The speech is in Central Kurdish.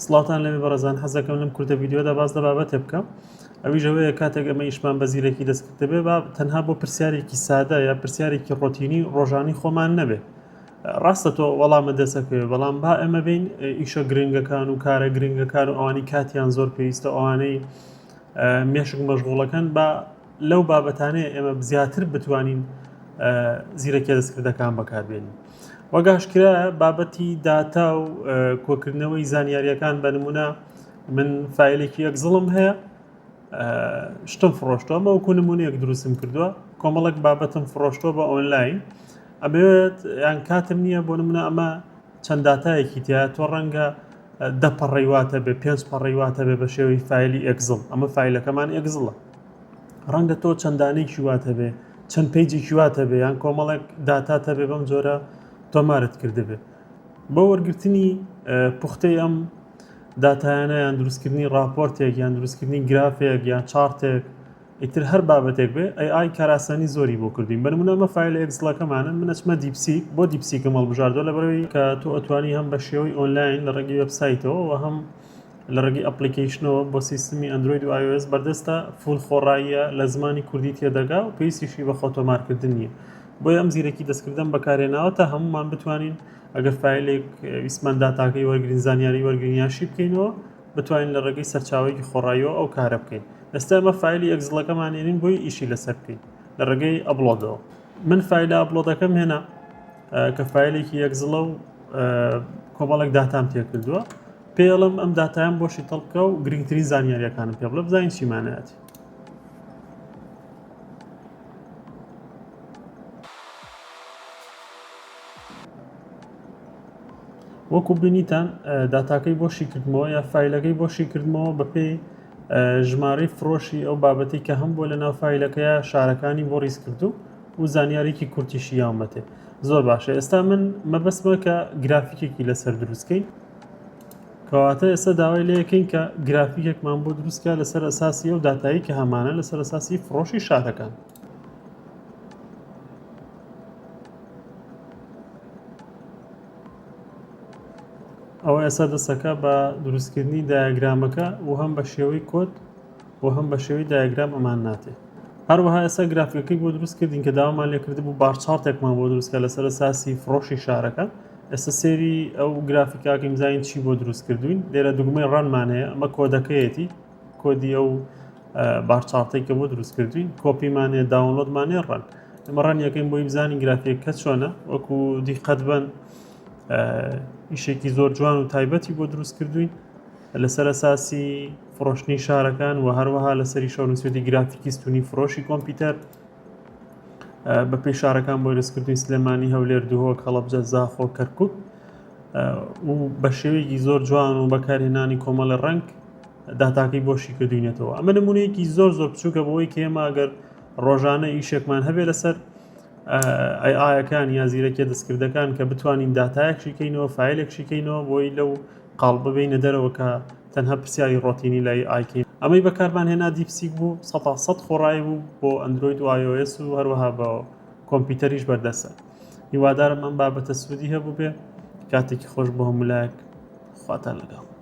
سڵاوتان لێبێ بەڕێزان حەزەکەم لەم کورتە ڤیدیۆدا باس لە بابەتێ بکەم ئەویش ئەوەیە کاتێک ئەمە ئیشمان بە زیرەکی دەستکرد دەبێ با تەنها بۆ پرسیارێکی سادە یا پرسیارێکی ڕۆتینی ڕۆژانی خۆمان نەبێ ڕاستە تۆ وەڵامە دەستەکەوێ بەڵام با ئێمە بین ئیشە گرنگەکان و کارە گرنگەکان و ئەوانی کاتیان زۆر پێویستە ئەوانەی مێشک مەشغوڵەکەن با لەو بابەتانەیە ئێمە زیاتر بتوانین زیرەکیە دەستکردەکان بەکاربێنین. وەک ئاشکرایە بابەتی داتا و کۆکردنەوەی زانیاریەکان بە نمونە من فایلێکی Excel م هەیە شتم فڕۆشتووە ئەمە وەکو نمونەیەک دروستم کردووە کۆمەڵک بابەتم فڕۆشتووە بە ئۆنلاین ئەمەوێت یان کاتم نییە بۆ نمونە ئەمە چەند داتایەکی تیا تۆ ڕەنگە دە پەڕەی واتە بێ پێنج پەڕەی واتە بێ بە شێوەی فایلی Excel ئەمە فایلەکەمان Excel ە ڕەنگە تۆ چەند دانەیەکی وات هەبێ چەند page ێکی وات هەبێ یان کۆمەڵێک داتات هەبێ بەم جۆرە تۆمارت کردبێ بۆ وەرگرتنی پوختەی ئەم داتایانە یان دروستکردنی راپۆرتێک یان دروستکردنی گرافێک یان chart ێک ئیتر هەر بابەتێک بێ AI کاراسانی زۆری بۆ کردوین بە نمونە ئەمە فایلە Excel ەکەمانە من ئەچمە DeepSeek بۆ DeepSeek م هەڵبژاردووە لەبەرئەوەی کە تۆ ئەتوانی هەم بە شێوەی ئۆنلاین لە ڕێگەی وێبسایتەوە و هەم لە ڕێگەی application ەوە بۆ سیستمی ئەندرۆید و iOS بەردەستە، full خۆڕاییە، لە زمانی کوردی تێدەگا و پێویستیشی بە خۆتۆمارکردن نییە. بۆیە ئەم زیرەکی دەستکردەم بەکارهێناوە تا هەموومان بتوانین ئەگەر فایلێک ویستمان داتاکەی وەرگرین، زانیاری وەرگرین یان شی بکەینەوە، بتوانین لە ڕێگەی سەرچاوەیەکی خۆڕاییەوە ئەو کارە بکەین. ئێستا ئێمە فایلی Excel ەکەمان هێنین بۆی ئیشی لەسەر بکەین لە ڕێگەی upload ەوە. من فایلە upload ەکەم هێنا کە فایلێکی Excel ە و کۆمەڵێک داتام تێکردووە. پێڵم ئەم داتایەم بۆ شیتەڵ بکە و گرنگترین زانیاریەکانم پێ بڵێ بزانین چیمانەتی. وەکو بینیتان داتاکەی بۆ شیکردمەوە یا فایلەکەی بۆ شیکردمەوە بەپێی ژمارەی فرۆشی ئەو بابەتی کە هەم بۆ لە ناو فایلەکەیە شارەکانی بۆ ڕیز کردو و زانیارێکی کورتیشی یاومەتێ زۆر باشە ئێستا من مەبەستمە کە گرافیکێکی لەسەر دروستکەین کەواتە ئێستا داوای لێکەین کە گرافیکێکمان بۆ دروستکە لەسەر ئەساسی ئەو داتایی کە هەمانە لەسەر ئەساسی فڕۆشی شارەکان. ئەوە ئێستا دەسەکە بە دروستکردنی دیاگرامەکە و هەم بە شێوەی کۆد و هەم بە شێوەی دیاگرام ئەمان ناتێ هەروەها ئێستا گرافیکەکەی بۆ دروست کردین کە داوامان لێکردبوو bar chart ێکمان بۆ دروستکە لەسەر ئەساسی فڕۆشی شارەکە ئێستا سێری ئەو گرافیکاکەین بزانین چی بۆ دروست کردوین لێرە دوگمەی run مان هەیە ئەمە کۆدەکەیەتی کۆدی ئەو bar chart ەی کە بۆ دروست کردوین کۆپیمانێ download مانێ run ئەمە run یەکەین بۆی بزانین گرافیکەکە چۆنە وەکو دیقەت بن ئیشێکی زۆر جوان و تایبەتی بۆ دروست کردوین لەسەر ئەساسی فرۆشتنی شارەکان و هەروەها لەسەری شەونوسێتی گرافیکی ستونی فرۆشی کۆمپیوتەر بە پێی شارەکان بۆ دەستکردنی سلێمانی هەولێر دهۆک هەڵەبجە زاخۆ کەرکک و بە شێوەیەکی زۆر جوان و بەکارهێنانی کۆمەڵی ڕەنگ داتاکەی بۆشی کردوینێتەوە ئەمە نمونەیەکی زۆر زۆر بچووکە بۆی کە ئێمە ئەگەر ڕۆژانە ئیشێکمان هەبێ لەسەر AI ەکان یا زیرەکیە دەستکردەکان کە بتوانین داتایەک شیکەینەوە فایلێک شیکەینەوە بۆی لەو قاڵبە بێینە دەرەوە کە تەنها پرسیاری ڕۆتینی لای AI کەین. ئەمەی بەکارمان هێنا DeepSeek بوو، سەتا سەد خۆڕایی بوو بۆ ئەندرۆید و iOS و هەروەها بە کۆمپیوتەریش بەردەستە. هیوادارم ئەم بابەتە سوودی هەبووبێ. کاتێکی خۆش بۆ هەموو لایەک. خواتان لەگەڵ.